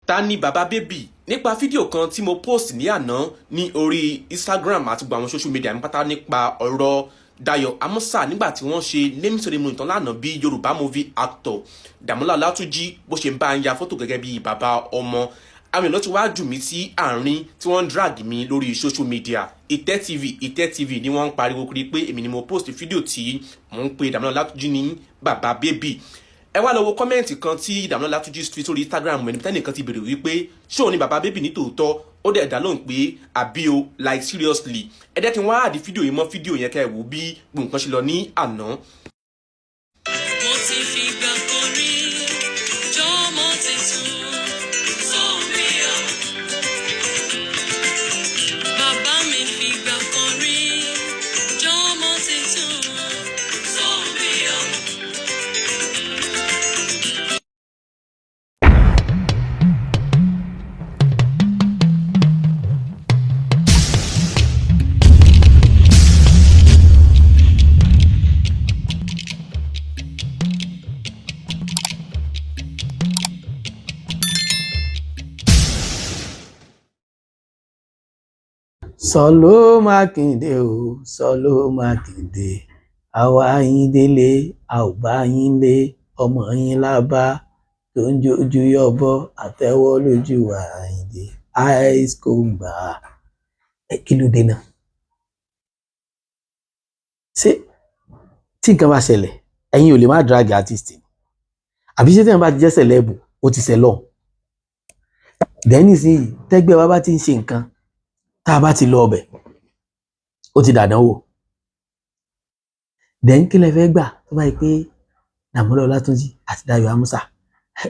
Ta ni Bàbá Baby? Nípa fídíò kan tí mo post ní àná ní orí Instagram àti gbogbo àwọn social media mi pátá nípa ọ̀rọ̀ Dayọ̀ Amusa nígbà tí wọ́n ṣe naming ceremony tán lánàá, bí Yorùbá movie actor Dàmọ́lá Ọlátúnjí bó ṣe ń bá ń ya fọ́tò gẹ́gẹ́ bí bàbá ọmọ, àwọn èèyàn ti wá jù mí sí àárín tí wọ́n ń drag mi lórí social media. Ìtẹ́ TV, Ìtẹ́ TV ni wọ́n ń pariwo kiri pé èmi ni mo post fídíò tí mò ń pe Dàmọ́lá Ọlátúnjí ní Bàbá Baby. Ẹ wá lọ wo comment kan tí Dàmọ́lá Ọlátúnjí fi sórí Instagram ẹni tẹ́nìkan ti béèrè wípé ṣé òun ni Bàbá Baby ní tòótọ́. Ó dẹ̀ dá lóhùn pé àbí o, like seriously. Ẹ jẹ́ kí n wá add fídíò yìí mọ́ fídíò yẹn, kẹ́ ẹ wò bí nǹkan ṣe lọ ní àná. Mo ti fìgbà kan rí jọmọ tuntun sórí ọ. Bàbá mi fìgbà kan rí jọmọ tuntun sórí ọ. Sọlọ Mákindé o, Sọlọ Mákindé, àwa yín délé, a ò bá yín lé, ọmọ yín là bá tó ń jójú yọbọ àtẹwọ lójú Àyìndé ice kò gbà. Ẹ kí ló dé náà? Ṣé tí nǹkan bá ṣẹlẹ̀, ẹ̀yin ò lè má drag artist ni? Àbí ṣé tẹ́yìn bá ti jẹ́ celeb, ó ti ṣẹlọ̀ dẹ́ni sí yìí? Tẹ́gbẹ́ wa bá ti ń ṣe nǹkan, tá a bá ti lọ ọbẹ̀, ó ti dàdánwò. Then kí lẹ fẹ́ gbà tó bá yẹ pé Dàmọ́lá Ọlátúnjí àti Dayọ̀ Amusa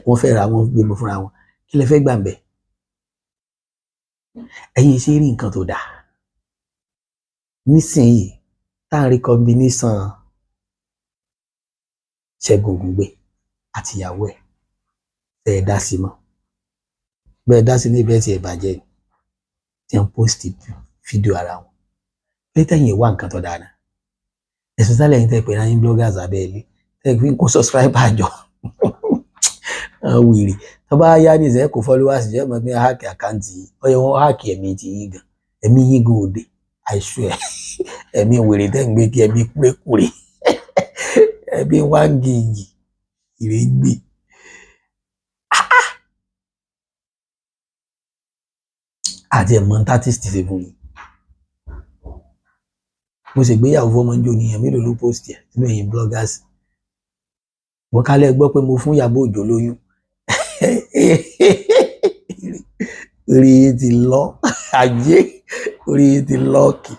wọ́n fẹ́ ra wọn gbémọ fúnra wọn? Kí lẹ fẹ́ gbà ń bẹ̀? Ẹ̀yin ṣe rí nǹkan tó dáa nísìnyìí tá à ń rí combination Ṣẹ́gun Ògúngbè àti ìyàwó ẹ̀, tẹ́ ẹ dá sí mọ́ bẹ́ẹ̀ dá sí ní ibẹ̀ tí ẹ bàjẹ́ ni tí wọ́n post fídíò ara wọn pé tẹ̀yìn wá nǹkan tó dáa náà, especially ẹ̀yin tẹ́ pè ní bloggers abẹ́lé, tẹ́ fi ń kó subscriber jọ. Àwọn wèrè tó bá yá ní ìṣẹ́ kò followers jẹ́ mọ́ pé hack account yìí, ó yẹ wọ́n hack ẹ̀mí ti yín gan, ẹ̀mí yín gan òde àìsù ẹ̀, ẹ̀mí wèrè tẹ́ ń gbé kí ẹ̀mí kúrékùrè, ẹ̀mí 1 gig ìrégbè. Àti ẹ̀mọ́ artist ṣe fún mi, mo ṣègbéyàwó fọmọ njó nìyẹn, mélòó ló post ẹ̀ nínú ẹ̀yin bloggers? Wọ́n kálẹ̀ gbọ́ pé mo fún Ìyábọ̀ Òjó lóyún, orí yìí ti lọ ajé, orí yìí ti lọ́ọ̀kì.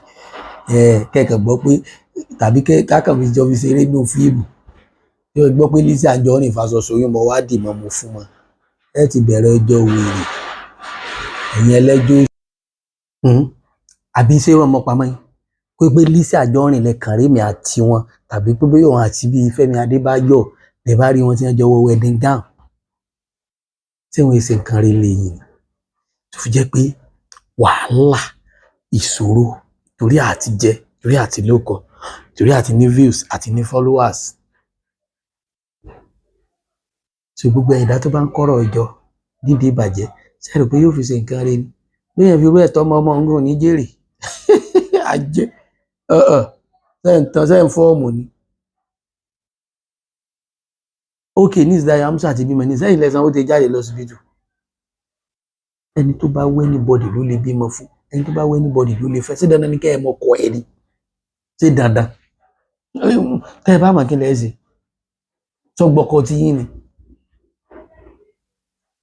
Kẹ́kẹ́ gbọ́ pé tàbí kákan fi jọ fi ṣeré nínú fíìmù yóò gbọ́ pé Lizzy Anjorin faṣọ sóyún, mo wá dì mọ́ mo fún wọn, ẹ ti bẹ̀rẹ̀ ẹjọ́ wèrè, ẹ̀yin ẹlẹ́jọ́. Àbí ṣé wọn mọ pamọ́ yín pé Lizzy Anjorin lẹ́kàn rí mi àti wọn, tàbí pé bóyá òun àti bíi Fẹ́mi Adébáyọ̀ lè bá rí wọn tí wọ́n jọ wọ wedding gown, tí wọ́n ṣe nǹkan rí lẹ́yìn tó fi jẹ́ pé wàhálà, ìṣòro, torí àti jẹ, torí àti lóko, torí àti ní views àti ní followers. So gbogbo ẹ̀dá tó bá ń kọ́rọ̀ ọjọ́ nídìí ìbàjẹ́, ṣe rò pé yóò fi ṣe nǹkan rí ni? Bóyá fi irú ẹ̀tọ́ ọmọ ọmọ òun ní jèrè ajé ṣe ń tán, ṣe ń fọ́ọ̀mù ni. Ok, ní Dayọ̀ Amusa ti bímọ ní sẹ́yìn lẹ́sàn, ó ti jáde lọ síbítù. Ẹni tó bá wẹ́ anybody ló lè bímọ fún, ẹni tó bá wẹ́ anybody ló lè fẹ́. Ṣé dandan ni kẹ́ ẹ mọ ọkọ ẹ ni? Ṣé dandan? Tẹ́ ẹ bá mọ̀, kí lẹ́ ṣe sọ gbọ́kọ tí yín ni?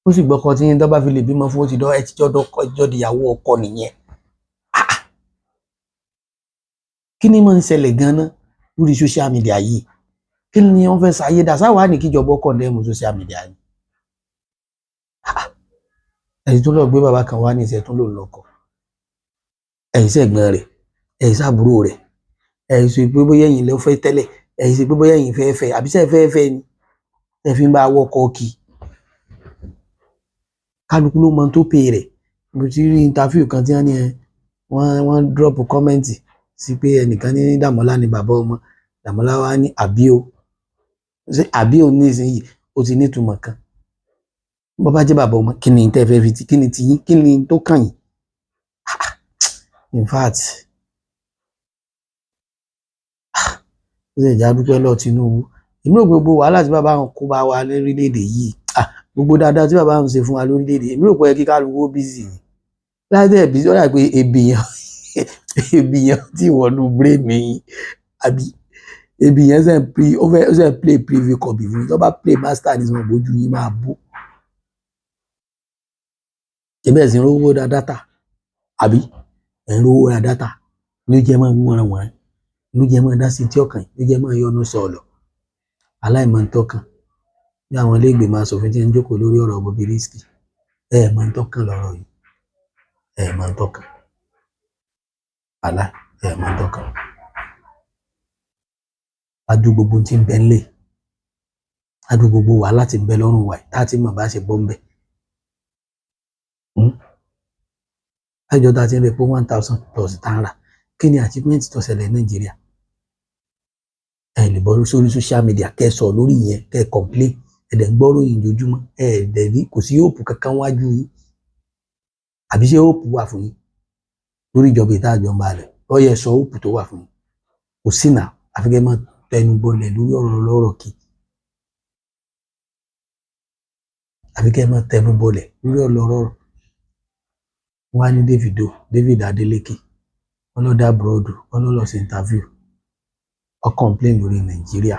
Ó sì gbọ́kọ tí yín tó bá fi lè bímọ fún, ó ti dọ́ ẹ ti jọ́ dọ́kọ, jọ́ di ìyàwó ọkọ nìyẹn. Kí ni máa ń ṣẹlẹ̀ gan-an lórí social media yìí? Kí ni wọ́n fẹ́ ṣàyé dà sáwà ní kíjọba condemn social media ni? Ẹ̀yin tó lọ gbé bàbá kan wá ní ìṣẹ́ tó lò lọ́kọ, ẹ̀yin sẹ̀gbọ́n rẹ̀, ẹ̀yin sàbúrò rẹ̀, ẹ̀yin sọ pé bóyá ẹ̀yin ló fẹ́ tẹ́lẹ̀, ẹ̀yin sọ pé bóyá ẹ̀yin fẹ́ fẹ́, àbí sẹ́ fẹ́ fẹ́ ni ẹ fi ń bá wọ́kọ̀ kí. Kálukú ló mọ tó pè rẹ̀. Mo ti rí interview kan tí wọ́n ní ẹ wọ́n drop comment sí pé ẹnìkan ní Dàmọ́lá ni bàbá ọmọ. Dàmọ́lá wa ní àbí o, ṣé àbí o ní ìsinyìí ó ti nítumọ̀ kan? Bó bá jẹ́ bàbá ọmọ, kí ni tẹ́ fẹ́ fi ti, kí ni ti yín, kí ni tó kàn yín? In fact, ó sì já dúpẹ́ lọ Tinubu. Èmi rò pé gbogbo wàhálà tí bàbá wọn kó bá wa lórílẹ̀‐èdè yìí, gbogbo dáadáa tí bàbá wọn ṣe fún wa lórílẹ̀‐èdè, èmi rò pé kí kálukú ó busy ni. Láti ẹ̀ busy, ó dà pé ebi yẹn, ebi yẹn tí wọnú brain mi, àbí ebi yẹn ṣe ń play, ó fẹ́, ó ṣe ń play preview copy fún yín. Tó bá play master ní sọ bójú yín máa bó. Ṣé bẹ́ẹ̀ sì ń rówó ra data, àbí ẹ̀ ń rówó ra data ló jẹ́ máa ń wọ́n wọ́n, ló jẹ́ máa dá sí tí ọkàn, ló jẹ́ máa yọnu sọ̀lọ̀ aláìmọ̀ ń tọ́kàn bí àwọn ilé ìgbìmọ̀ asòfin tí ń jókòó lórí ọ̀rọ̀ Bobrisky. Ẹ̀ mọ̀ ń tọ́kàn lọ́rọ̀ yìí, ẹ̀ mọ̀ ń tọ́kàn àlá, ẹ̀ mọ̀ ń tọ́kàn. Adu gbogbo tí ń bẹ ńlẹ̀, adu gbogbo wàhálà tí ń bẹ lọ́rùn wa tá a ti mọ̀ bá ṣe bọ́ ń bẹ̀. Àjọ tá a ti ń rẹ pé 1,000 plus tá a rà, kí ni achievement tó ṣẹlẹ̀ ní Nàìjíríà? Ẹ lè bọ́ sórí social media kẹ́ ẹ sọ lórí ìyẹn, kẹ́ ẹ complain, ẹ dẹ̀ ń gbọ́ ròyìn ojoojúmọ́, ẹ dẹ̀ rí kò sí hope kankan wájú yín. Àbí ṣé hope wà fún yín lórí ìjọba ìta àjọ ń balẹ̀? Ó yẹ sọ hope tó wà fún yín. Kò sí nà, àfi kẹ́ ẹ máa tẹnu bọlẹ̀ lórí ọ̀rọ̀ lọ́rọ̀ kí. Àfi kẹ́ ẹ máa tẹnu bọlẹ̀ lórí ọ̀rọ̀ lọ́rọ̀. Wọ́n á ní Davido, David Adeleke, wọ́n lọ dá abroad, wọ́n lọ lọ sí interview, ó complain lórí Nàìjíríà.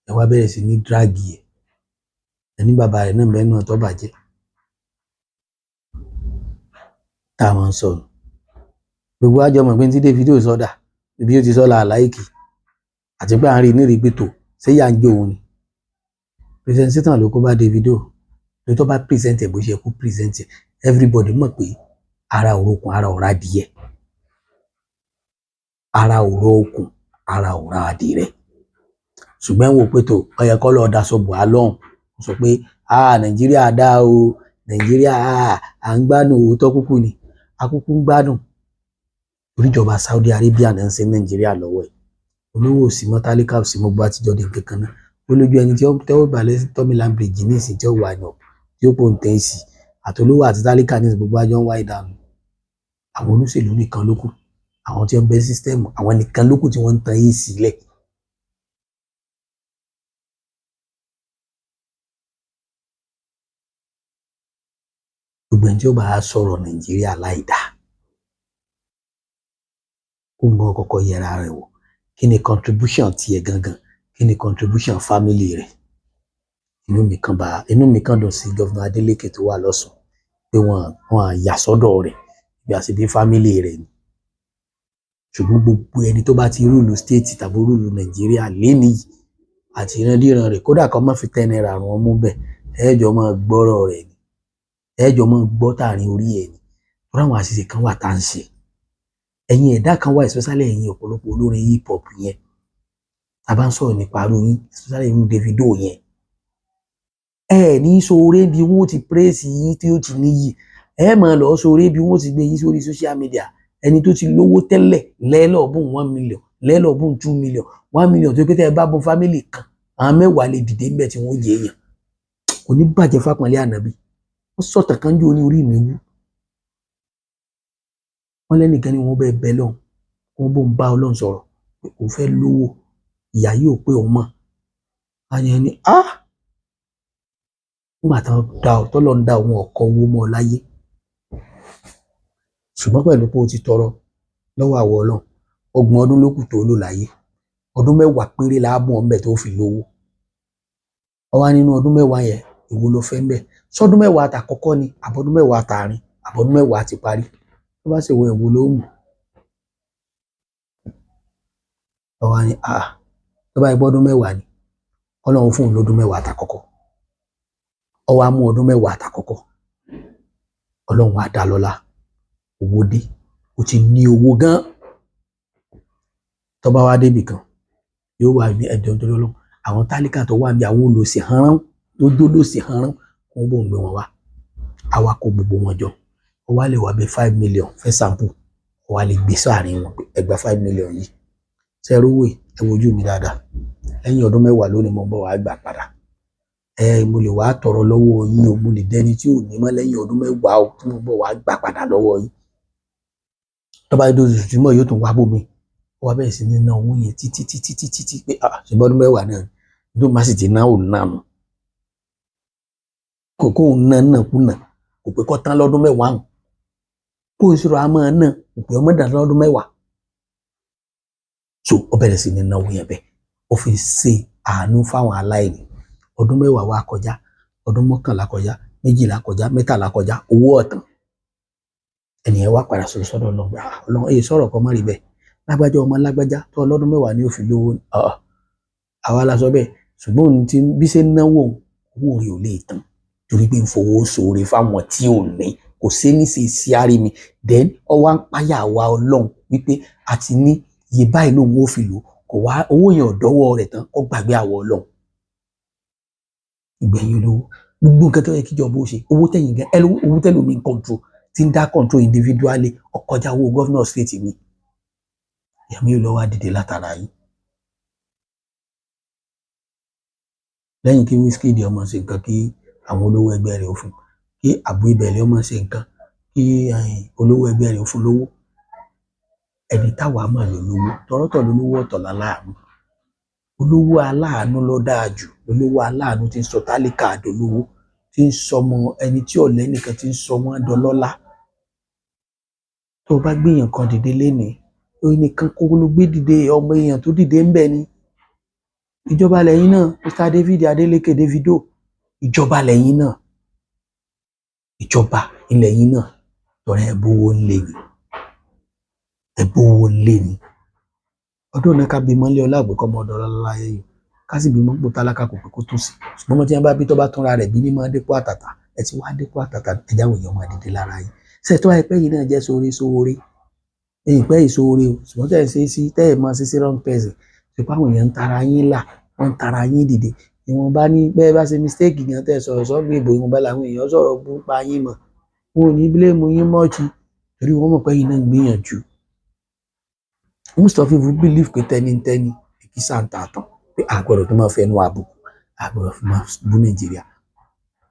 Ẹ wá bẹ̀rẹ̀ sí ní drag ẹ̀. Ẹni bàbá rẹ̀ náà bẹ́ẹ̀ náà tó bàjẹ́. Tá a máa ń sọnù. Gbogbo àjọ mọ̀ pé tí Davido sọdà, ibi ó ti sọ là láìkì. Àti pé à ń rí ní ìrìgbé tó, ṣé yà ń jó òun ni? Presentation ló kó bá Davido. Torí tó bá present ẹ̀ bó ṣe kó present ẹ̀, everybody mọ̀ pé ara ò rokùn, ara ò ra adìyẹ. Ara ò rọ okùn, ara ò ra adìrẹ. Ṣùgbọ́n wò pé tó, ó yẹ kó lọ daṣọ bò á lọ́hùn. Ó sọ pé, "Ah, Nàìjíríà dá o, Nàìjíríà, ah, à ń gbádùn òótọ́ kúkú ni." A kúkú ń gbádùn. Torí ìjọba Saudi Arabia náà ń ṣe Nàìjíríà lọ́wọ́ ẹ̀. Olówó ò sí mọ́, tálíkà ò sí mọ́, gbogbo àtijọ́ di nǹkan kan náà. Ó lójú ẹni tí ó tẹ́wọ́ balẹ̀ sí Third Mainland Bridge ní ìsìn tí ó wà ní tí ó pò ń tẹ́ sí. Àtolówó àti tálíkà ní ìsìn gbogbo àjọ ń wá ìdààmú. Àwọn olóṣèlú nìkan ló kù. Àwọn tí ó ń bẹ system, àwọn nìkan ló kù tí wọ́n ń tan yìí sílẹ̀. Gbogbo ẹni tí ó bá sọ̀rọ̀ Nàìjíríà láìda, kó ń gan kọ́kọ́ yẹra rẹ̀ wò. Kí ni contribution tiẹ̀ gangan? Kí ni contribution family rẹ̀? Inú mi kan bá, inú mi kan dùn sí Governor Adeleke tó wà lọ́sùn pé wọ́n, wọ́n yà sọ́dọ̀ rẹ̀ bí a ṣe bí family rẹ̀ ni. Ṣùgbọ́n gbogbo ẹni tó bá ti rule state tàbí rule Nàìjíríà lénìí àti ìrandíran rẹ̀, kódà kó má fi 10 naira rún ọmú bẹ́ẹ̀, ẹ jọ máa gbọ́rọ̀ rẹ̀ ni. Ẹ jọ máa gbọ́ tààrin orí ẹ̀ ni. Torí àwọn àṣìṣe kan wà tá ń ṣe. Ẹ̀yin ẹ̀dá kan wà, especially ẹ̀yin ọ̀pọ̀lọpọ̀ olórin hip hop yẹn. Tá a bá ń sọ̀rọ̀ nípa irú yín, especially irú Davido yẹn. Ẹ ní sóore bí wọ́n ti praise yín tí ó ti níyì. Ẹ máa lọ sóore bí wọ́n ti gbé yín sórí social media. Ẹni tó ti lówó tẹ́lẹ̀ lẹ́lọ́bùn 1 million, lẹ́lọ́bùn 2 million, 1 million tó pé tẹ́ ẹ bá bùn family kan, àwọn mẹ́wàá lè dìde ńbẹ̀ tí wọ́n jẹ èèyàn. Kò ní bàjẹ́ fápọ̀nlé ànábì. Wọ́n sọ̀tàn kan jó ní orí mi wú. Wọ́n lẹ́nìkan ni wọ́n bẹ́ẹ̀ bẹ́ lọ́hùn. Wọ́n bó ń bá Ọlọ́run sọ̀rọ̀ pé òun fẹ́ lówó. Ìyá yìí ò pé òun mọ̀. A ní ẹni, "Ah! Nígbà tí wọ́n dá ọ, tọ́lọ́ ń dá òun ọ̀kọ́ owó mọ́ ọ láyé. Ṣùgbọ́n pẹ̀lú pé o ti tọrọ lọ́wọ́ àwọ̀ Ọlọ́run, ọgbọ̀n ọdún ló kù tó lò láyé. Ọdún mẹ́wàá péré la mú ọ ńbẹ̀ tó fi lówó. Ó wá nínú ọdún mẹ́wàá yẹn, èwo lo fẹ́ ńbẹ̀? Ṣọdún mẹ́wàá àtàkọ́kọ́ ni, àbọ̀dún mẹ́wàá àtàrin, àbọ̀dún mẹ́wàá ti parí. Tó bá ṣe wọ èwo ló mú." Ó wá ní, "Ah! Tó bá yẹ pé ọdún mẹ́wàá ni, Ọlọ́run fún òun lọ́dún mẹ́wàá àtàkọ́kọ́." Ó wá mú ọdún mẹ́wàá àtàkọ́kọ́. Ọlọ́run á dá lọ́lá. Owó dé. Ó ti ní owó gan. Tó bá wá dé ibì kan, yóò wà ní ẹjọ́ nítorí Ọlọ́run. Àwọn tálíkà tó wà níbi àwọn olòṣì hánrán, tó jólòṣì hánrán, kó bóun gbé wọn wá. A wá kó gbogbo wọn jọ. Ó wá lè wá bí 5 million fẹ́ sample. Ó wá lè gbé sáàrin wọn pé ẹ gba 5 million yìí. Ṣé ẹ rówó yìí? Ẹ wojú mi dáadáa. Lẹ́yìn ọdún mẹ́wàá lónìí mo ń bọ̀ wá gbà padà. Ẹ mo lè wàá tọrọ lọ́wọ́ yín o, mo lè dẹni tí ò ní mọ́ lẹ́yìn ọdún 10 o, tí mo bọ̀ wàá gbà padà lọ́wọ́ yín. Tó bá dé oṣù tí mọ̀ yóò tún wá bòmí, ó wá bẹ̀rẹ̀ sí ní ná owó yẹn títí títí títí tí pé ah, ṣùgbọ́n ọdún 10 náà tó má sì ti ná òun náà nù, kò kó òun ná náà kùnà, kò pé kó tán lọ́dún 10 hàn, kó o ṣòro àmọ́ náà kò pé ọmọ dàn lọ́dún 10. So ó bẹ̀rẹ̀ sí ní ná owó yẹn bẹ́ẹ̀, ó fi ṣe àánú fáwọn aláìní. Ọdún 10 wá kọjá, ọdún 11 kọjá, 12 kọjá, 13 kọjá, owó ọ̀tàn. Ẹnìyẹn wá padà sọ̀rọ̀ sọ́dọ̀ Ọlọ́run, Ọlọ́run èyí sọ̀rọ̀ kan má rí bẹ́ẹ̀, lágbájá ọmọ lágbájá tó ọlọ́dún 10 ni ó fi lówó, àwa la sọ bẹ́ẹ̀, ṣùgbọ́n òun ti bí ṣe ń náwó owó rẹ̀ ò lè tán torí pé ń fowó ṣoore fáwọn tí ò ní, kò sí ní ṣe sí àárí mi. Then ọwọ́ ń páyà wa Ọlọ́run wípé a ti ní iye báyìí lòun ó fi lò, kò wá owó yẹn ọ̀dọ́wọ́ rẹ̀ tán, kó gbàgbé àwọ̀ Ọlọ́run. Ìgbẹ̀yìn olówó, gbogbo nǹkan tó yẹ kíjọba ó ṣe, owó tẹ̀yìn gan ẹ, owó tẹ̀lómi ń control tí ń dá control individually ọkọjá owó governor state mi. Ìyàmí ò lọ wá dìde látara yìí lẹ́yìn kí Wizkid ọmọ ṣe nǹkan, kí àwọn olówó ẹgbẹ́ rẹ̀ ó fún, kí Abu Ibẹ̀lẹ̀ ọmọ ṣe nǹkan, kí olówó ẹgbẹ́ rẹ̀ ó fún lówó. Ẹni táwa mọ̀ lólówó tọrọtọ̀ lólówó ọ̀tọ̀ láláàánú, olówó aláàánú ló dáa jù, olówó aláàánú tí ń sọ tálíkà àdolówó, tí ń sọmọ ẹni tí ọ̀lẹ́ nìkan, tí ń sọ wọ́n dọlọ́lá. Tó o bá gbìyàn kan dìde lénìí, ẹnìkan kó ló gbé dìde, ọmọ èèyàn tó dìde ń bẹ ni. Ìjọba lẹ́yìn náà, Mr. David Adeleke Davido, ìjọba lẹ́yìn náà, ìjọba ilẹ̀ yìí náà, tọrẹ ẹbówó ń lé ni, ẹbówó ń lé ni. Ọdún náà ká bímọ lé ọlá àgbẹ̀kọ́ ọmọ ọ̀dọ́ láyé yìí, ká sì bímọ pò tálákà kò pé kó tún sí, ṣùgbọ́n ọmọ tí wọ́n bá bí tó bá túnra rẹ̀ bí ní máa dépò àtàtà, ẹ ti wá dépò àtàtà, ẹ̀já wo èèyàn máa dìde lára yìí. Ṣètò àìpẹ́ yìí náà jẹ́ sóore sóore, èyí pẹ́ ìṣòro o, ṣùgbọ́n tẹ́ ẹ̀ ṣe sí tẹ́ ẹ̀ máa ṣe sí wrong person, ṣùgbọ́n àwọn èèyàn ń tara yín là, wọ́n ń tara yín dìde. Ìwọ̀nba ní bẹ́ẹ̀ bá ṣe mistake gan tẹ́ ẹ sọ̀rọ̀ sọ́gbìn ìbò, ìwọ̀nba làwọn èèyàn sọ̀rọ̀ bú pa yín mọ̀, wọn ò ní blame yín mọ́ọ̀chì torí wọ́n mọ̀ pé yín náà ń gbìyànjú. Most of people believe pé tẹ́nitẹ́ni èkìsà ń ta àtàn, pé àgbọ̀dọ̀ tó máa fẹnu àbùkù, àgbọ̀dọ̀ fi máa bú Nàìjíríà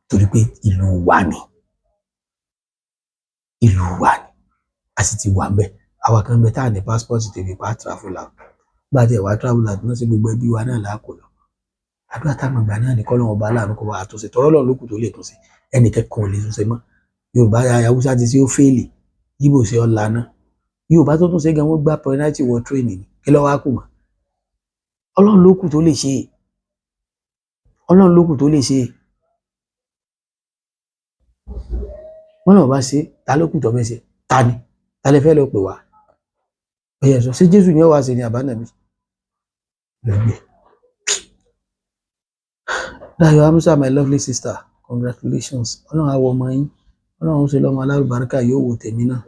torí pé ìlú wa ni, ìlú wa ni, a sì ti wà ń bẹ̀. Àwa kan bẹ tá à ní passport tèmi pa travel out, bá a ti wá travel out náà sí gbogbo ẹbí wa náà láàkó lọ. Àdúrà táwọn ìgbà náà ní kọ́lọ́run ọba aláàánú kó bá wa túnṣe, tọ́rọ́ lọ́run lókù tó lè túnṣe, ẹnì kẹ́kọ̀ọ́ ò lè túnṣe mọ́. Yorùbá Haúsá ti ṣe ó fèèlì, Yíbò ṣe ọ́ lana, Yorùbá tó túnṣe gan wọ́n gbá penalty wọ tírèènì ni, kí ló wá kù mọ́? Ọlọ́run lókù tó lè ṣe, Ọlọ́run lókù tó lè ṣe. Wọ́n náà bá ṣe, ta ló kù tó fẹ́ ṣe? Ta ni? Ta lè fẹ́ lọ pè wá? Ẹ̀yẹ sọ, ṣé Jésù ni ó wá ṣe ni àbánàbí? Gbẹ̀gbẹ̀. Dayo Amusa, my lovely sister, congratulations. Ọlọ́run á wọ ọmọ yín, Ọlọ́run ó ṣe lọ́mọ alálùbáríkà, yóò wò tèmi náà.